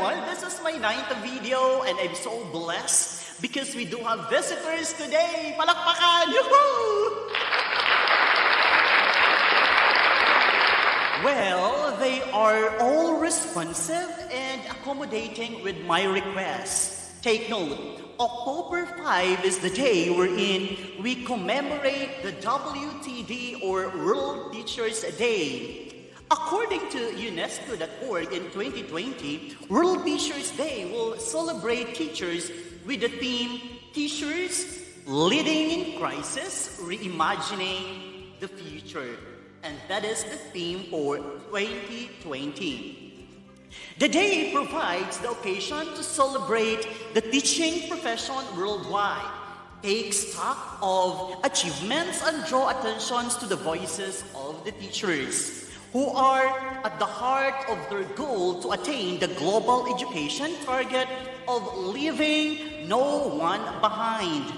everyone. This is my 9th video and I'm so blessed because we do have visitors today. Palakpakan! Yoo-hoo! Well, they are all responsive and accommodating with my requests. Take note, October 5 is the day wherein we commemorate the WTD or World Teachers Day. According to UNESCO.org in 2020, World Teachers Day will celebrate teachers with the theme Teachers Leading in Crisis, Reimagining the Future. And that is the theme for 2020. The day provides the occasion to celebrate the teaching profession worldwide, take stock of achievements and draw attention to the voices of the teachers who are at the heart of their goal to attain the global education target of leaving no one behind.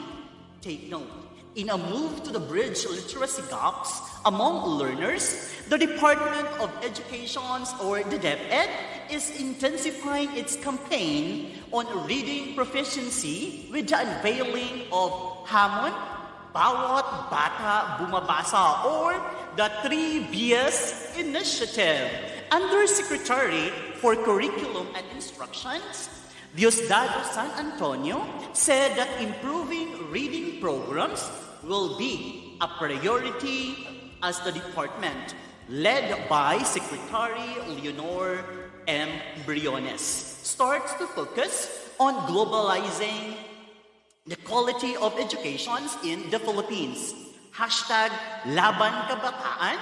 Take note, in a move to the bridge literacy gaps among learners, the Department of Education, or the DAPAT, is intensifying its campaign on reading proficiency with the unveiling of Hamon, Bawat Bata Bumabasa, or the 3Bs Initiative. Undersecretary for Curriculum and Instructions, Diosdado San Antonio, said that improving reading programs will be a priority as the department, led by Secretary Leonor M. Briones, starts to focus on globalizing the quality of education in the Philippines. Hashtag Laban Kabataan,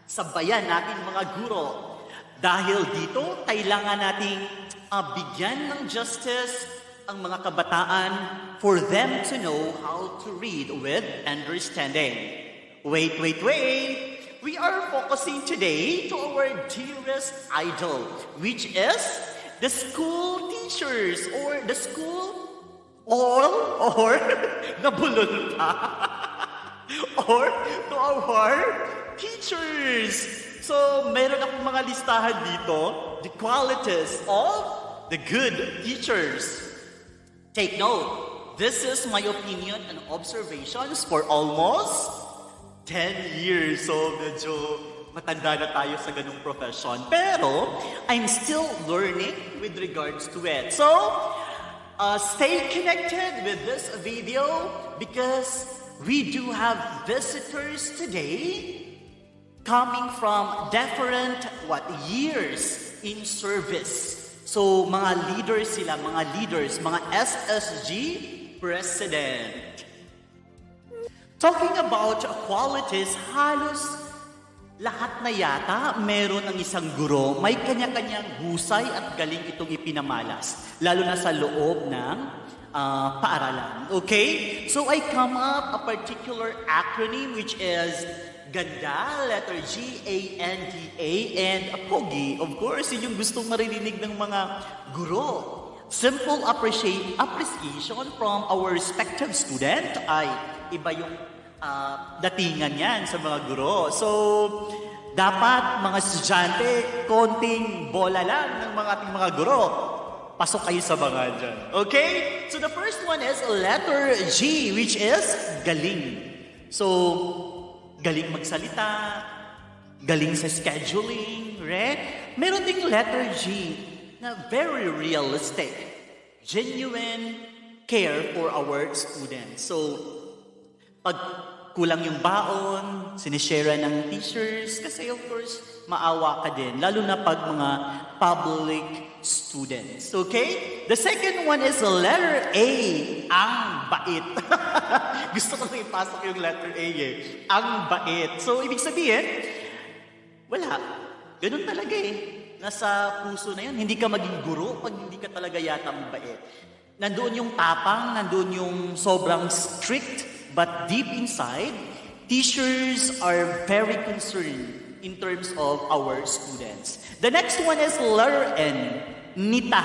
sabayan natin mga guro. Dahil dito, kailangan nating bigyan ng justice ang mga kabataan for them to know how to read with understanding. Wait. We are focusing today to our dearest idol, which is the school teachers or the school or nabulol pa or to our teachers. So, meron akong mga listahan dito, the qualities of the good teachers. Take note, this is my opinion and observations for almost 10 years. So, medyo matanda na tayo sa ganung profession. Pero, I'm still learning with regards to it. So, stay connected with this video because we do have visitors today coming from different years in service. So, mga leaders sila, mga SSG president. Talking about qualities, halos lahat na yata meron ng isang guro. May kanya-kanyang husay at galing itong ipinamalas, lalo na sa loob ng paaralan. Okay? So I come up a particular acronym which is GANDA, letter G, A-N-D-A, and POGI. Of course, yun yung gustong maririnig ng mga guro. Simple appreciation from our respective student ay iba yung datingan yan sa mga guro. So, dapat mga estudyante, konting bola lang ng mga ating mga guro. Pasok kayo sa mga dyan. Okay? So, the first one is letter G, which is galing. So, galing magsalita, galing sa scheduling, right? Meron ding letter G na very realistic, genuine care for our students. So, pag kulang yung baon, sinishare ng teachers, kasi of course, maawa ka din, lalo na pag mga public students. Okay? The second one is the letter A, ang bait. Gusto ko nang ipasok yung letter A eh. Ang bait. So, ibig sabihin, wala. Ganun talaga eh. Nasa puso na yun. Hindi ka maging guro pag hindi ka talaga yata mabait. Nandoon yung tapang, nandoon yung sobrang strict, but deep inside, teachers are very concerned in terms of our students. The next one is letter N, nita.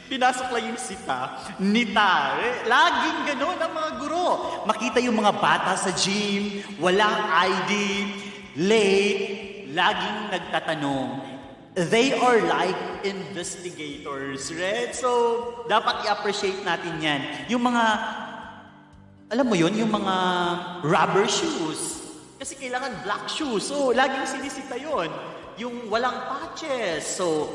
Pinasok lang yung sita, nita. Laging gano'n ang mga guro. Makita yung mga bata sa gym, walang ID, late, laging nagtatanong, They are like investigators, right? So, dapat i-appreciate natin yan. Yung mga, alam mo yun, yung mga rubber shoes. Kasi kailangan black shoes. So, laging sinisita yun. Yung walang patches. So,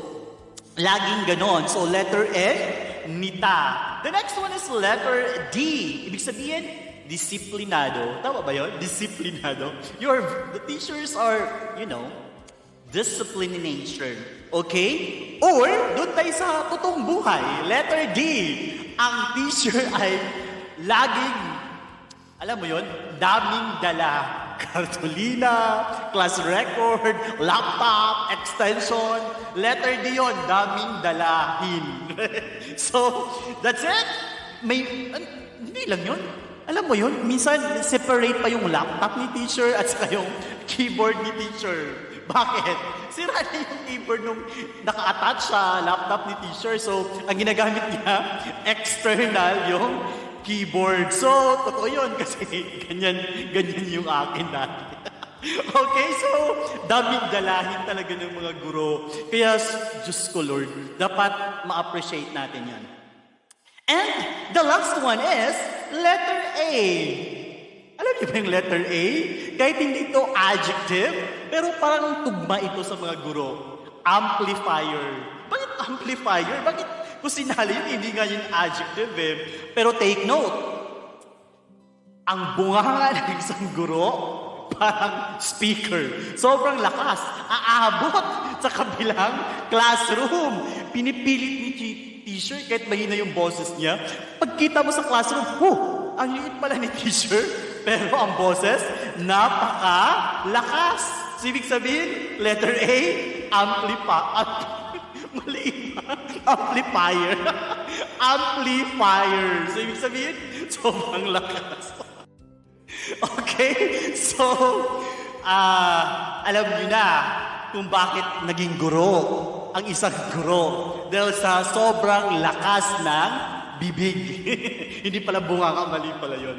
laging ganon. So, letter N, nita. The next one is letter D. Ibig sabihin, disiplinado. Tama ba yun? Disiplinado. The teachers are, discipline in nature. Okay? Or, doon tayo sa totoong buhay. Letter D. Ang teacher ay laging, alam mo yun, daming dala. Kartolina, class record, laptop, extension. Letter D yun, daming dalahin. So, that's it. Hindi lang yun. Alam mo yun, minsan separate pa yung laptop ni teacher at saka yung keyboard ni teacher. Bakit? Sira na yung keyboard nung naka-attach sa laptop ni teacher. So, ang ginagamit niya, external yung keyboard. So, totoo yun kasi ganyan yung akin dati. Okay, so, daming dalahin talaga ng mga guro. Kaya, Diyos ko Lord, dapat ma-appreciate natin yan. And the last one is letter A. Alam niyo ba yung letter A? Kahit hindi ito adjective, pero parang tugma ito sa mga guro. Amplifier. Bakit amplifier? Bakit kung sinali yun, hindi nga yung adjective eh. Pero take note, ang bunganga ng isang guro, parang speaker. Sobrang lakas. Aabot sa kabilang classroom. Pinipilit ni teacher kahit mahina yung boses niya. Pagkita mo sa classroom, ang liit pala ni teacher. Pero ang boses, napaka-lakas. So, ibig sabihin, letter A, maliit ba? Amplifier. Amplifier. So, ibig sabihin, sobrang lakas. Okay? So, alam niyo na kung bakit naging guro ang isang guro. Dahil sa sobrang lakas ng bibig. Hindi pala bunganga, mali pala yun.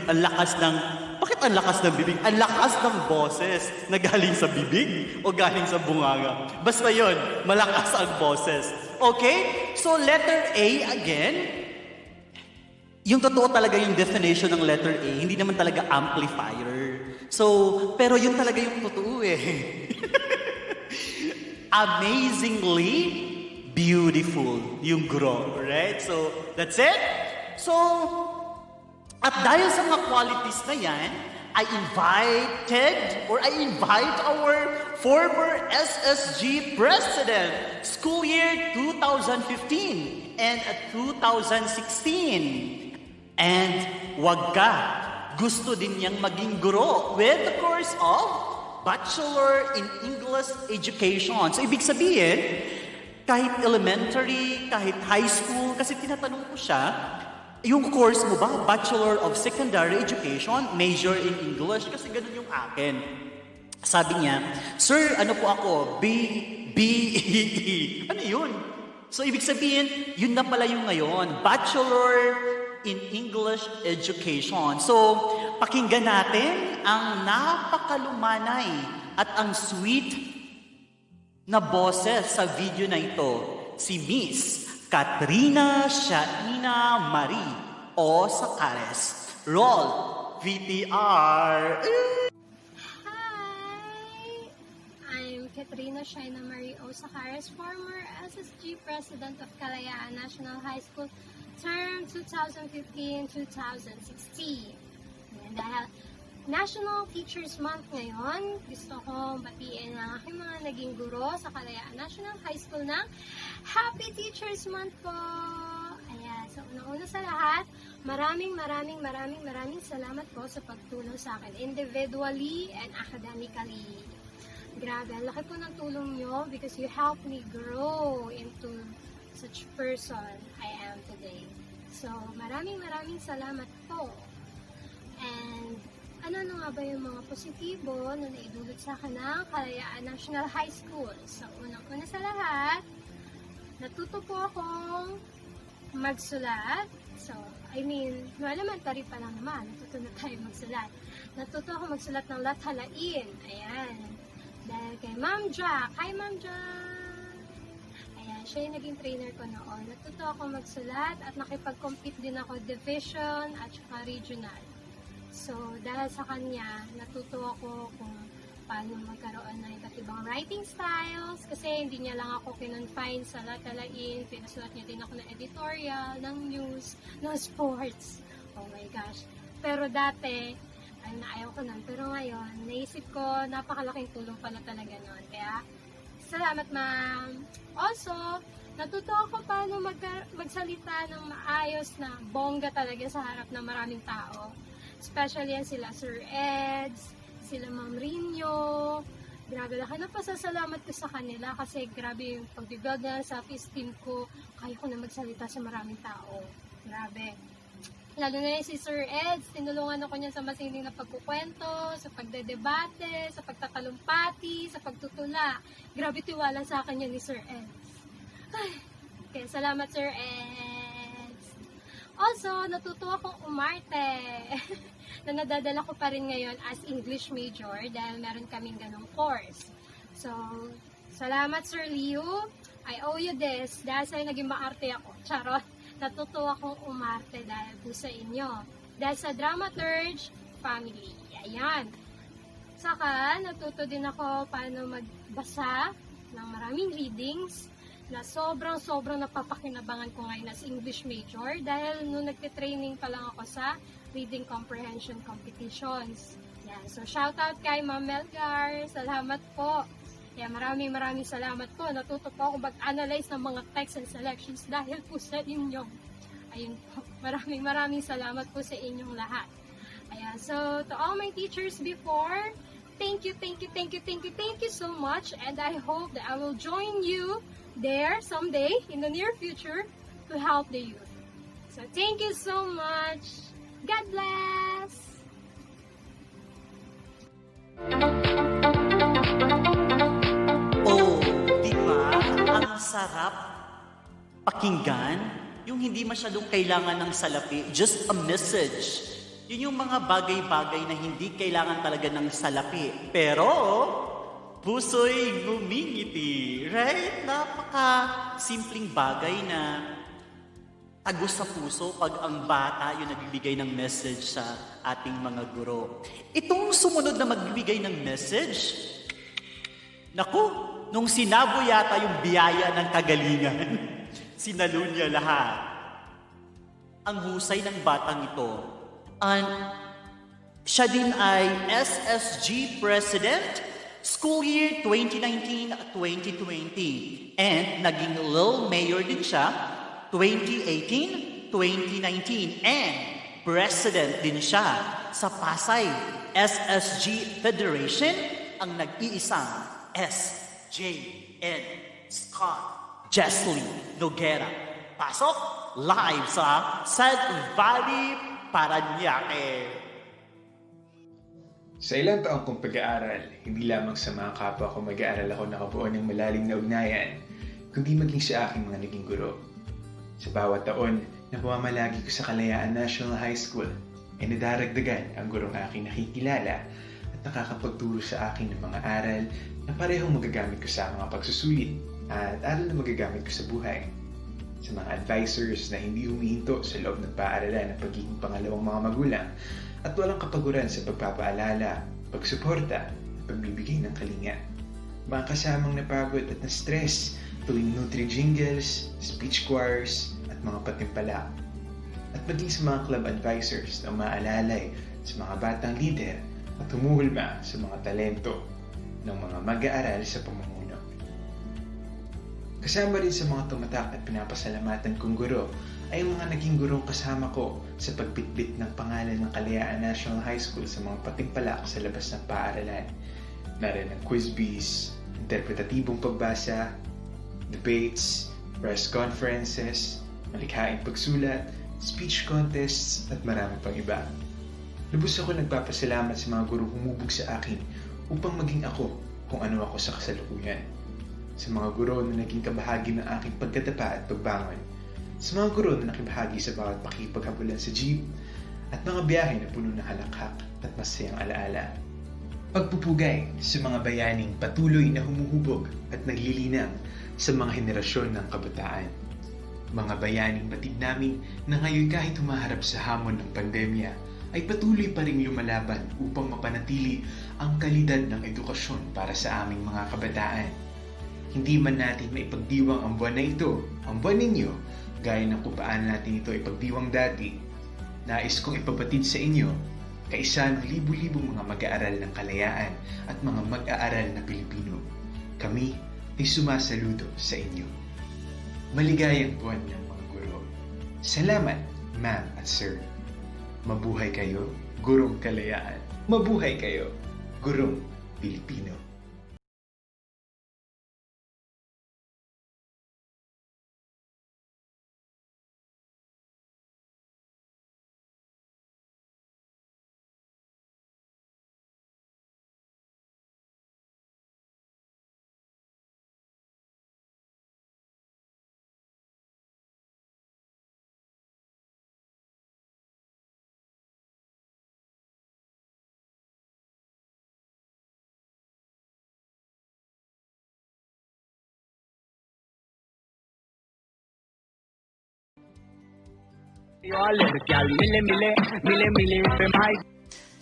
Ang lakas ng, bakit ang lakas ng bibig? Ang lakas ng boses na galing sa bibig o galing sa bunganga. Basta yun, malakas ang boses. Okay? So, letter A again. Yung totoo talaga yung definition ng letter A, hindi naman talaga amplifier. So, pero yun talaga yung totoo eh. Amazingly beautiful yung guro, right? So, that's it. So, at dahil sa mga qualities na yan, I invite our former SSG President, school year 2015 and 2016. And wag ka, gusto din niyang maging guro with the course of Bachelor in English Education. So, ibig sabihin, kahit elementary, kahit high school, kasi tinatanong ko siya, yung course mo ba, Bachelor of Secondary Education, major in English, kasi ganun yung akin. Sabi niya, Sir, ano po ako? BEE. Ano yun? So, ibig sabihin, yun na pala yung ngayon, Bachelor in English Education. So, pakinggan natin ang napakalumanay at ang sweet na boses sa video na ito, si Miss Katrina Shaina Marie o Sacares. Roll VTR. Hi! I'm Katrina Shaina Marie O. Sacares, former SSG President of Kalayaan National High School, term 2015-2016. And dahil National Teachers Month ngayon, gusto kong batiin ang aking mga naging guro sa Kalayaan National High School ng Happy Teachers Month po! Ayan, so una-una sa lahat, maraming salamat po sa pagtulong sa akin, individually and academically. Grabe, ang laki po ng tulong nyo because you helped me grow into such person I am today. So, maraming salamat po. And ano nga ba yung mga positibo na naidulot sa akin ng Kalayaan National High School? So, unang-una sa lahat, natuto po akong magsulat. So, elementary pa lang naman, natuto na tayo magsulat. Natuto akong magsulat ng lathalain. Ayan. Dahil kay Ma'am Jack. Hi, Ma'am Jack! Ayan, siya yung naging trainer ko noon. Natuto ako magsulat at nakipag-compete din ako division at saka regional. So, dahil sa kanya, natuto ako kung paano magkaroon ng iba't ibang writing styles kasi hindi niya lang ako kinonfine sa latalain, pinasulat niya din ako ng editorial, ng news, ng sports. Oh my gosh. Pero dati, ay naayaw ko nun. Pero ngayon, naisip ko, napakalaking tulong pala talaga nun. Kaya, salamat ma'am. Also, natuto ako paano magsalita ng maayos na bongga talaga sa harap ng maraming tao. Especially yan sila Sir Eds, sila Ma'am Rino. Grabe lang. Ano pasasalamat ko sa kanila kasi grabe yung pag-build na self-esteem ko. Kaya ko na magsalita sa maraming tao. Grabe. Lalo na si Sir Eds, tinulungan ako niya sa masining na pagkukwento, sa pagdedebate, sa pagtatalumpati, sa pagtutula. Grabe tiwala sa akin yan ni Sir Eds. Ay, kaya salamat Sir Eds. Also, natuto akong umarte. Na nadadala ko pa rin ngayon as English major dahil meron kaming ganong course. So, salamat Sir Liu. I owe you this dahil sa'yo naging maarte ako. Charot. Natuto akong umarte dahil po sa inyo. Dahil sa Dramaturge family. Ayan. Saka, natuto din ako paano magbasa ng maraming readings na sobrang napapakinabangan ko ngayon as English major dahil nung nagte-training pa lang ako sa reading comprehension competitions. Yan. So, shout out kay Ma'am Melgar. Salamat po. Yan, maraming salamat po. Natuto po ako mag-analyze ng mga texts and selections dahil po sa inyo. Ayun po. Maraming salamat po sa inyong lahat. Ayan. So, to all my teachers before, thank you so much. And I hope that I will join you there someday in the near future to help the youth. So, thank you so much. God bless! Oh, di ba? Ang sarap pakinggan. Yung hindi masyadong kailangan ng salapi. Just a message. Yun yung mga bagay-bagay na hindi kailangan talaga ng salapi. Pero, puso'y ngumingiti. Right? Napaka-simpleng bagay na tagos sa puso pag ang bata yung nagbibigay ng message sa ating mga guro. Itong sumunod na magbibigay ng message, naku, nung sinabo yata yung biyaya ng kagalingan, sinalo niya lahat. Ang husay ng batang ito, siya din ay SSG President, School Year 2019-2020. And naging Lil Mayor din siya, 2018-2019 and President din siya sa Pasay SSG Federation, ang nag-iisang SJN Scott Jesly Noguera. Pasok live sa Sad Valley, Parañaque. Sa ilang taong kong pag-aaral, hindi lamang sa mga kapwa ko mag-aaral ako nakabuo ng malalim na ugnayan, kundi maging sa aking mga naging guro. Sa bawat taon na pamamalagi ko sa Kalayaan National High School ay nadaragdagan ang gurong aking nakikilala at nakakapagturo sa akin ng mga aral na parehong magagamit ko sa mga pagsusulit at aral na magagamit ko sa buhay. Sa mga advisors na hindi humihinto sa loob ng paaralan ng pagiging pangalawang mga magulang at walang kapaguran sa pagpapaalala, pagsuporta at pagbibigay ng kalinga. Mga kasamang napagod at na-stress tuwing nutri-jingles, speech choirs, at mga patimpalak. At maging sa mga club advisors na umaalalay sa mga batang leader at humuhulma sa mga talento ng mga mag-aaral sa pamumuno. Kasama rin sa mga tumatak at pinapasalamatan kong guro ay ang mga naging gurong kasama ko sa pagbitbit ng pangalan ng Kalayaan National High School sa mga patimpalak sa labas ng paaralan. Naroon ang quiz bees, interpretatibong pagbasa, debates, press conferences, malikhaing pagsulat, speech contests, at marami pang iba. Lubos ako nagpapasalamat sa mga guro humubog sa akin upang maging ako kung ano ako sa kasalukuyan. Sa mga guro na naging kabahagi ng aking pagkadapa at pagbangon. Sa mga guro na nakibahagi sa bawat pakipaghabulan sa jeep at mga biyahe na puno ng halakhak at masayang alaala. Pagpupugay sa mga bayaning patuloy na humuhubog at naglilinang sa mga henerasyon ng kabataan. Mga bayaning batid namin na ngayon kahit humaharap sa hamon ng pandemya ay patuloy pa ring lumalaban upang mapanatili ang kalidad ng edukasyon para sa aming mga kabataan. Hindi man natin maipagdiwang ang buwan na ito, ang buwan ninyo, gaya ng kung paano natin ito ipagdiwang dati. Nais kong ipabatid sa inyo, kaisa ng libu-libong mga mag-aaral ng kalayaan at mga mag-aaral na Pilipino. Kami ay sumasaludo sa inyo. Maligayang buwan ng mga guro. Salamat, ma'am at sir. Mabuhay kayo, gurong kalayaan. Mabuhay kayo, gurong Pilipino.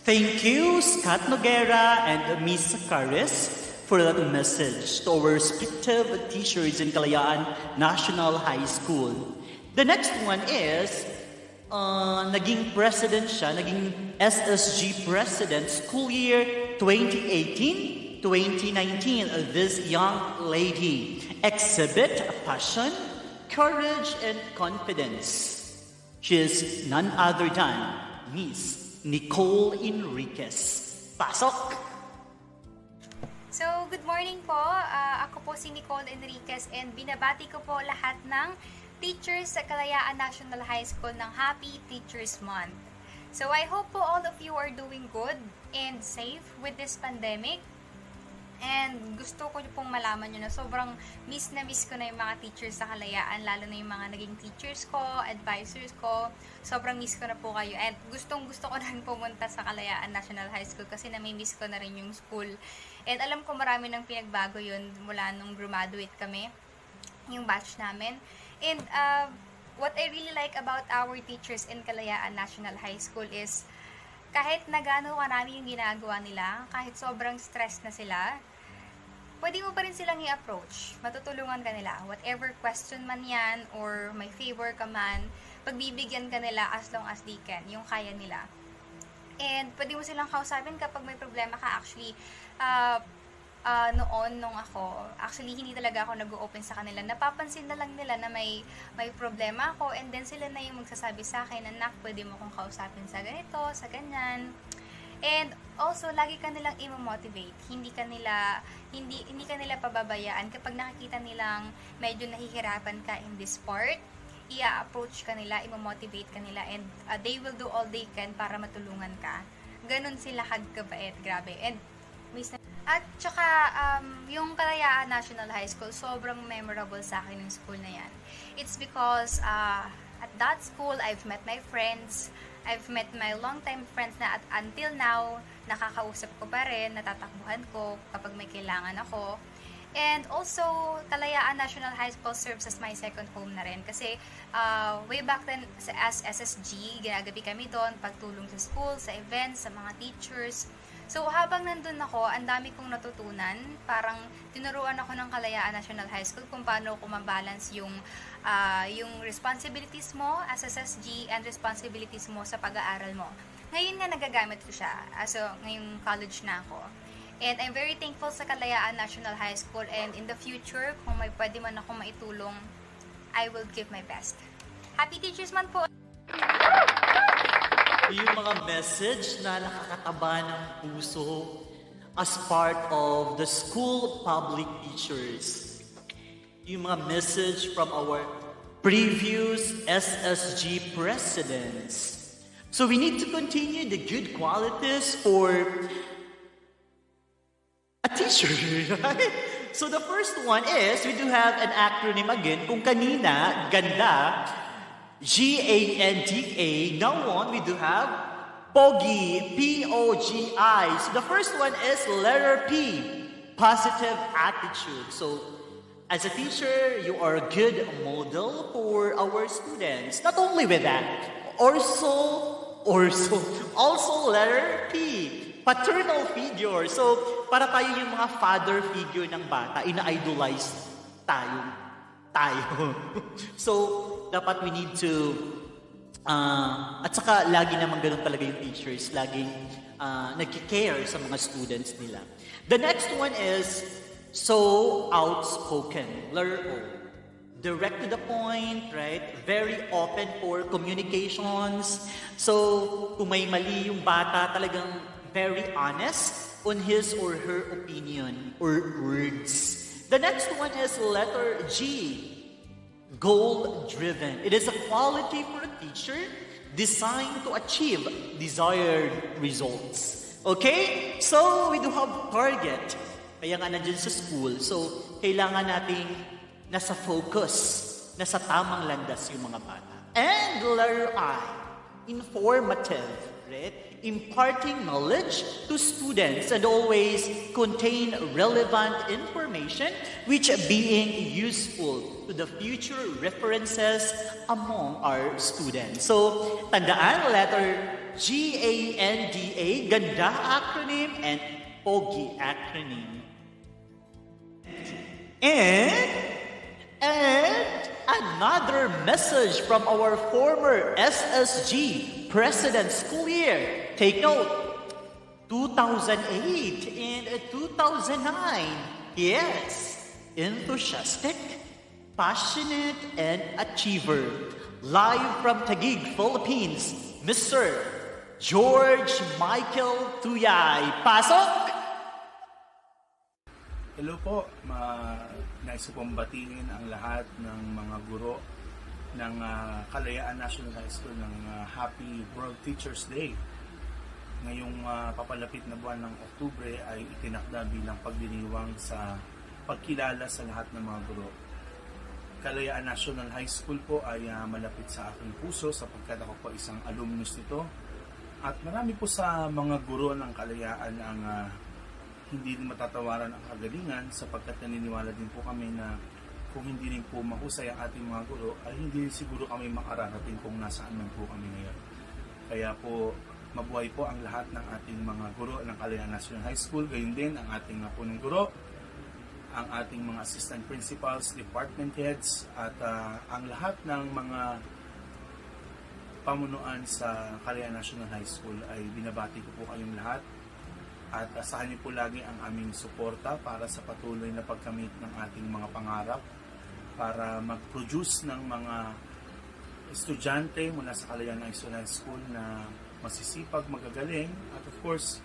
Thank you, Scott Noguera and Miss Caris, for that message to our respective teachers in Kalayaan National High School. The next one is, naging president siya, naging SSG president school year 2018-2019. This young lady exhibit passion, courage, and confidence. She is none other than Miss Nicole Enriquez. Pasok! So, good morning po. Ako po si Nicole Enriquez and binabati ko po lahat ng teachers sa Kalayaan National High School ng Happy Teachers Month. So, I hope po all of you are doing good and safe with this pandemic. And gusto ko pong malaman nyo na sobrang miss na miss ko na yung mga teachers sa Kalayaan, lalo na yung mga naging teachers ko, advisors ko. Sobrang miss ko na po kayo. And gustong gusto ko na rin pumunta sa Kalayaan National High School kasi nami-miss ko na rin yung school. And alam ko marami nang pinagbago yun mula nung graduate kami, yung batch namin. And what I really like about our teachers in Kalayaan National High School is kahit na gaano karami yung ginagawa nila, kahit sobrang stress na sila, pwede mo pa rin silang i-approach. Matutulungan ka nila. Whatever question man yan, or may favor ka man, pagbibigyan ka nila as long as they can, yung kaya nila. And pwede mo silang kausapin kapag may problema ka. Actually, nung ako, actually hindi talaga ako nag-open sa kanila. Napapansin na lang nila na may problema ako, and then sila na yung magsasabi sa akin na, "Nak, pwede mo kong kausapin sa ganito, sa ganyan." And also, lagi ka nilang i-motivate. Hindi ka nila pababayaan kapag nakikita nilang medyo nahihirapan ka in this part. I-approach ka nila, i-motivate ka nila, and they will do all they can para matulungan ka. Ganon sila kagkabait, grabe. And at saka, yung Kalayaan National High School, sobrang memorable sa akin yung school na yan. It's because at that school, I've met my friends, I've met my longtime friends na until now, nakakausap ko pa rin, natatakbuhan ko kapag may kailangan ako. And also, Kalayaan National High School serves as my second home na rin. Kasi way back then, as SSG, ginagabi kami doon, pagtulong sa school, sa events, sa mga teachers. So, habang nandun ako, ang dami kong natutunan. Parang tinuruan ako ng Kalayaan National High School kung paano ko mabalance yung responsibilities mo as SSG and responsibilities mo sa pag-aaral mo. Ngayon nga nagagamit ko siya. So, ngayong college na ako. And I'm very thankful sa Kalayaan National High School, and in the future, kung may pwede man akong maitulong, I will give my best. Happy Teachers Month po! Yung mga message na nakakataba ng puso as part of the school public teachers. Yung mga message from our previous SSG presidents. So we need to continue the good qualities for a teacher, right? So the first one is, we do have an acronym again. Kung kanina, ganda, GANDA. Now on, we do have Pogi, P-O-G-I. So the first one is letter P, positive attitude. So as a teacher, you are a good model for our students. Not only with that, also letter P, paternal figure. So para tayo yung mga father figure ng bata, ina-idolize tayo. So dapat we need to at saka lagi naman ganun talaga yung teachers, laging nag-care sa mga students nila. The next one is so outspoken, letter O. Direct to the point, right? Very open for communications. So, kung may mali yung bata, talagang very honest on his or her opinion or words. The next one is letter G, goal-driven. It is a quality for a teacher designed to achieve desired results. Okay? So, we do have target. Kaya nga nandiyan sa school. So, kailangan nating nasa focus, nasa tamang landas yung mga bata. And letter I, informative, right? Imparting knowledge to students and always contain relevant information which being useful to the future references among our students. So, tandaan, letter G-A-N-D-A, ganda acronym, and POGI acronym. And another message from our former SSG President School Year. Take note, 2008 and 2009. Yes, enthusiastic, passionate, and achiever. Live from Taguig, Philippines, Mr. George Michael Tuyay. Pasok! Hello po, nais ko pong batiin ang lahat ng mga guro ng Kalayaan National High School ng Happy World Teachers Day. Ngayong papalapit na buwan ng Oktubre ay itinakda bilang pagdiriwang sa pagkilala sa lahat ng mga guro. Kalayaan National High School po ay malapit sa aking puso sapagkat ako po isang alumnus nito. At marami po sa mga guro ng Kalayaan ang hindi din matatawaran ang kagalingan sapagkat naniniwala din po kami na kung hindi rin po mahusay ang ating mga guro ay hindi rin siguro kami makararating kung nasaan man po kami ngayon. Kaya po mabuhay po ang lahat ng ating mga guro ng Kalayaan National High School, gayon din ang ating punong guro, ang ating mga assistant principals, department heads at ang lahat ng mga pamunuan sa Kalayaan National High School ay binabati ko po kayong lahat. At asahan niyo po lagi ang aming suporta para sa patuloy na pagkamit ng ating mga pangarap para mag-produce ng mga estudyante mula sa Kalayaan National School na masisipag, magagaling at of course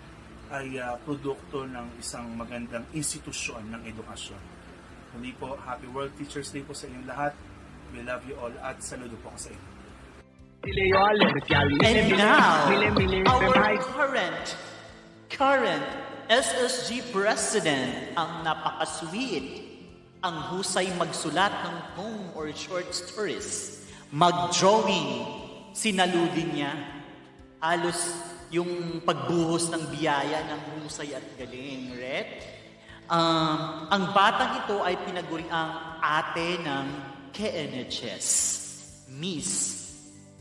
ay produkto ng isang magandang institusyon ng edukasyon. Muli po, Happy World Teachers Day po sa inyong lahat. We love you all at saludo po ako sa inyo. And now, our current SSG President, ang napaka-sweet, ang husay magsulat ng poem or short stories, mag-drawing, sinaludin niya, halos yung pagbuhos ng biyaya ng husay at galing, right? Ang batang ito ay pinaguri ang ate ng KNHS, Miss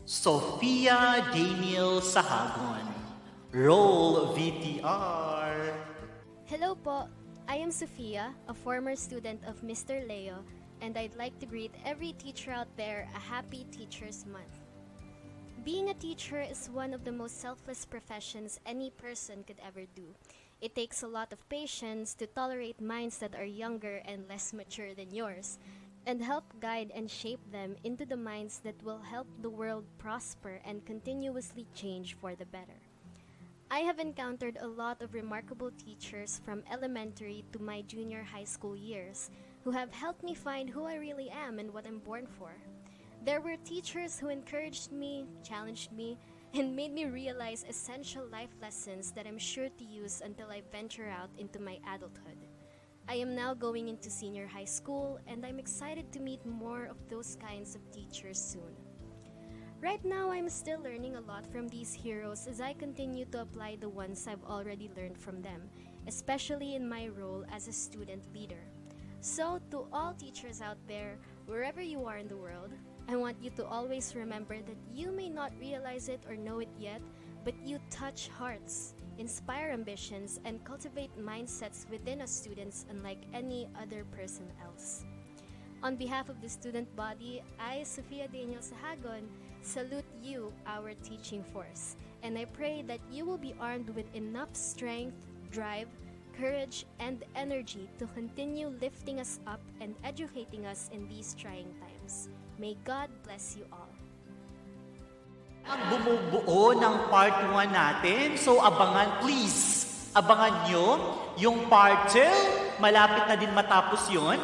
Sofia Daniel Sahagon. Roll VTR. Hello po, I am Sofia, a former student of Mr. Leo, and I'd like to greet every teacher out there a happy Teachers Month. Being a teacher is one of the most selfless professions any person could ever do. It takes a lot of patience to tolerate minds that are younger and less mature than yours, and help guide and shape them into the minds that will help the world prosper and continuously change for the better. I have encountered a lot of remarkable teachers from elementary to my junior high school years who have helped me find who I really am and what I'm born for. There were teachers who encouraged me, challenged me, and made me realize essential life lessons that I'm sure to use until I venture out into my adulthood. I am now going into senior high school and I'm excited to meet more of those kinds of teachers soon. Right now, I'm still learning a lot from these heroes as I continue to apply the ones I've already learned from them, especially in my role as a student leader. So, to all teachers out there, wherever you are in the world, I want you to always remember that you may not realize it or know it yet, but you touch hearts, inspire ambitions, and cultivate mindsets within us students unlike any other person else. On behalf of the student body, I, Sofia Daniel Sahagon, salute you, our teaching force, and I pray that you will be armed with enough strength, drive, courage, and energy to continue lifting us up and educating us in these trying times. May God bless you all. Ang bumubuo ng part 1 natin. So abangan, please, abangan nyo yung part 2. Malapit na din matapos yon.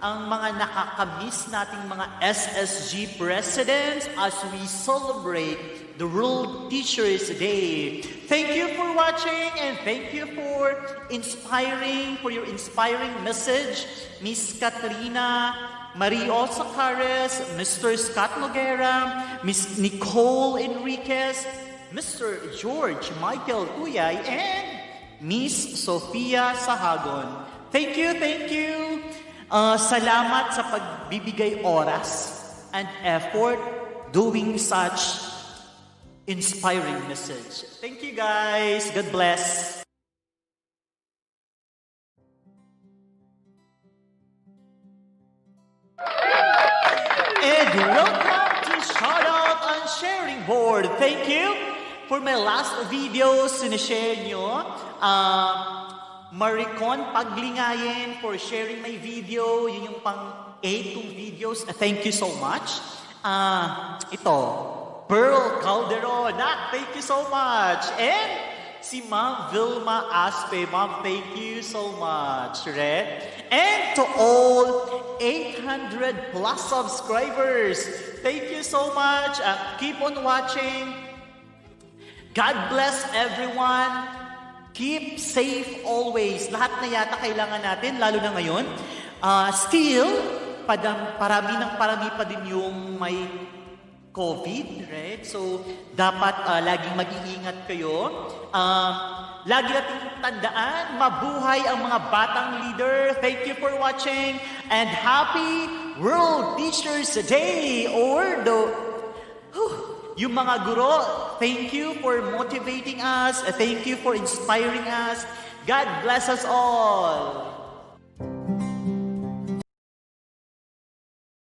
Ang mga nakakamiss nating mga SSG presidents as we celebrate the World Teachers Day. Thank you for watching and thank you for your inspiring message, Miss Katrina Mario Sacares, Mr. Scott Noguera, Miss Nicole Enriquez, Mr. George Michael Uyay, and Miss Sofia Sahagon. Thank you, thank you. Salamat sa pagbibigay oras and effort doing such inspiring message. Thank you guys. God bless. And welcome to Shoutout and Sharing Board. Thank you for my last video. Sinishare nyo. Maricon Paglingayin for sharing my video. Yun yung pang-8 kong videos. Thank you so much. Ito, Pearl Calderon. Thank you so much. And si Ma'am Vilma Aspe. Ma'am, thank you so much. Right? And to all 800 plus subscribers, thank you so much. Keep on watching. God bless everyone. Keep safe always. Lahat na yata kailangan natin, lalo na ngayon. Still, parami pa din yung may COVID, right? So, dapat laging mag-iingat kayo. Lagi nating tandaan, mabuhay ang mga batang leader. Thank you for watching. And happy World Teachers Day! Or yung mga guro, thank you for motivating us. Thank you for inspiring us. God bless us all.